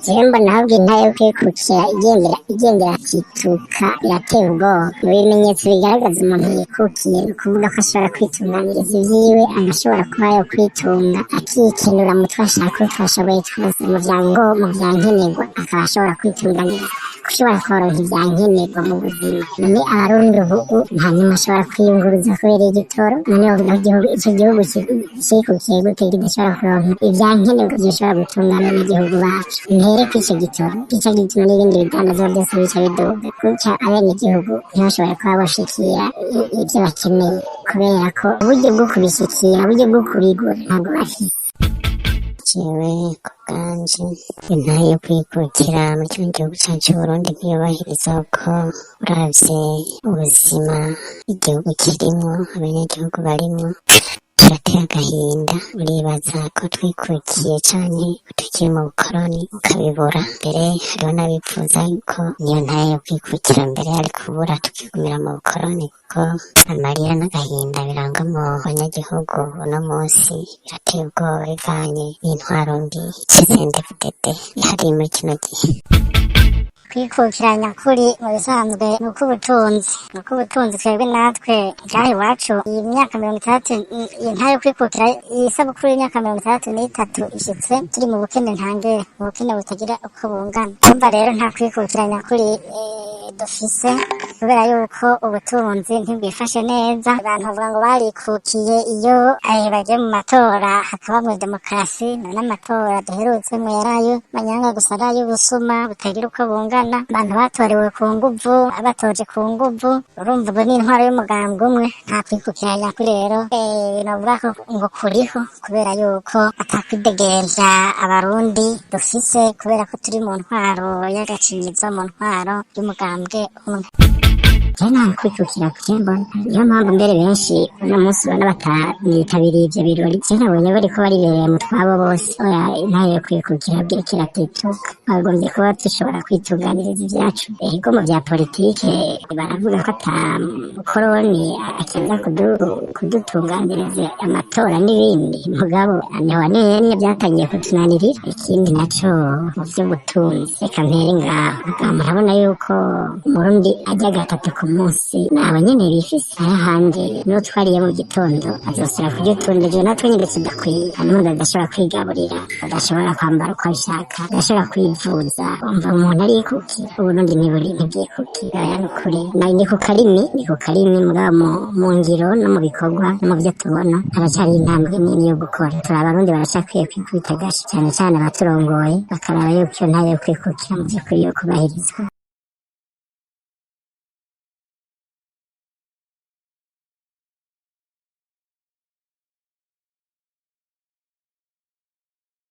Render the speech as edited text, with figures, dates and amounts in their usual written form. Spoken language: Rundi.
Jewe mbona ahubwo intare yo kwikukira igendera kituka irateye ubwoba. Mu bimenyetso bigaragaza umuntu yikukiye, ni ukuvuga ko ashobora kwitunganiriza ivyiwe, agashobora kuba yo kwitunga, akikenura mu two ashaka, utwo ashoboye twose, mu vya nkenerwa, akaba ashobora kwitunganiriza, ushobora kuronka ivya nkenerwa mu buzima. None Abarundi ubu nta n'umwe ashobora kwiyunguruza kubera igitoro. None wovuga ko ico gihugu cikukiye gute kidashobora kuronka ivya nkenerwa vyoshobora gutunga abenegihugu bacu? Ntere ko ico gitoro gica gituma n'ibindi bidandazwa vyose bica biduga, gutya abenegihugu ntibashobore kuba boshikira ivyo bakeneye, kubera ko uburyo bwo kubishikira, uburyo bwo kubigura ntabwo bafise. Jewe ku bwanje, intahe yo kwikukira muri kino gihugu cacu c'Uburundi ntiyubahiriza, kuko uravye ubuzima igihugu kirimwo, abanyagihugu barimwo, birateye agahinda. Uribaza ko twikukiye canke ko tukiri mu bukoroni, ukabibura. Mbere hariho n'abipfuza yuko niyo ntahe yo kwikukira mbere yari kubura, tukigumira mu bukoroni, kuko amarira n'agahinda birangwa mu banyagihugu uno munsi birateye ubwoba, bivanye n'intwaro mbi CNDD-FDD ihari muri kino gihe. Kwikukira nyakuri mu bisanzwe ni uko ubutunzi twebwe natwe ngaha iwacu, iyi myaka 60, iyi ntayo yo kwikukira, iyi sabukuru y'imyaka 63 ishitse turi mu bukene ntangere, mu bukene butagira uko bungana. Kumva rero nta kwikukira nyakuri dufise, kubera yuko ubutunzi ntibwifashe neza. Abantu bavuga ngo barikukiye iyo bagiye mu matora, hakabamwo demokarasi. None amatora duherutsemwo yarayo manyanga gusa, arayo ubusuma butagira uko bungana, abantu batorewe ku nguvu, abatoje ku nguvu. Urumva ubwo ni intwaro y'umugambwe umwe. Nta kwikukira nyakuri rero novuga ko ngo kuriho, kubera yuko atakwidegemvya Abarundi dufise, kubera ko turi mu ntwaro y'agacinyizo, mu ntwaro y'umugambwe umwe. Je nta kwikukira kuje mbona. Niyo mpamvu mbere benshi uno munsi ubona batanitabiriye ivyo birori. Je nabonye bariko baribereye mu twabo bose. Oya, intare yo kwikukira bwira kiratituka, twagombye kuba dushobora kwitunganiriza ivyacu. Ego, mu vya politike baravuga ko ata mukoroni akiza kudutunganiriza amatora n'ibindi, mugabo niho niyo byatangiye kutunanirira. Ikindi naco, mu vy'ubutunzi, reka mpere ngaho. Murabona yuko Umurundi arya gatatu ku munsi, nabo nyene bifise ahandi n'utwariye mu gitondo azosubira kurya utundi ejo, natwe nyene tudakwiye. Umuntu adashobora kwigaburira, adashobora kwambara uko abishaka, adashobora kwivuza, umva umuntu arikukira? Uburundi ntiburi, ntibwikukira. Oya, nukuri ni ku karimi, ni ku karimi, mugabo mu ngiro no mu bikorwa no mu vyo tubona haracari intambwe nini yo gukora. Turi Abarundi, baracakwiye kwikubita agashi, cane cane abaturongoye, bakaraba yuko iyo ntayo yo kwikukira mu vy'ukuri yo kubahirizwa.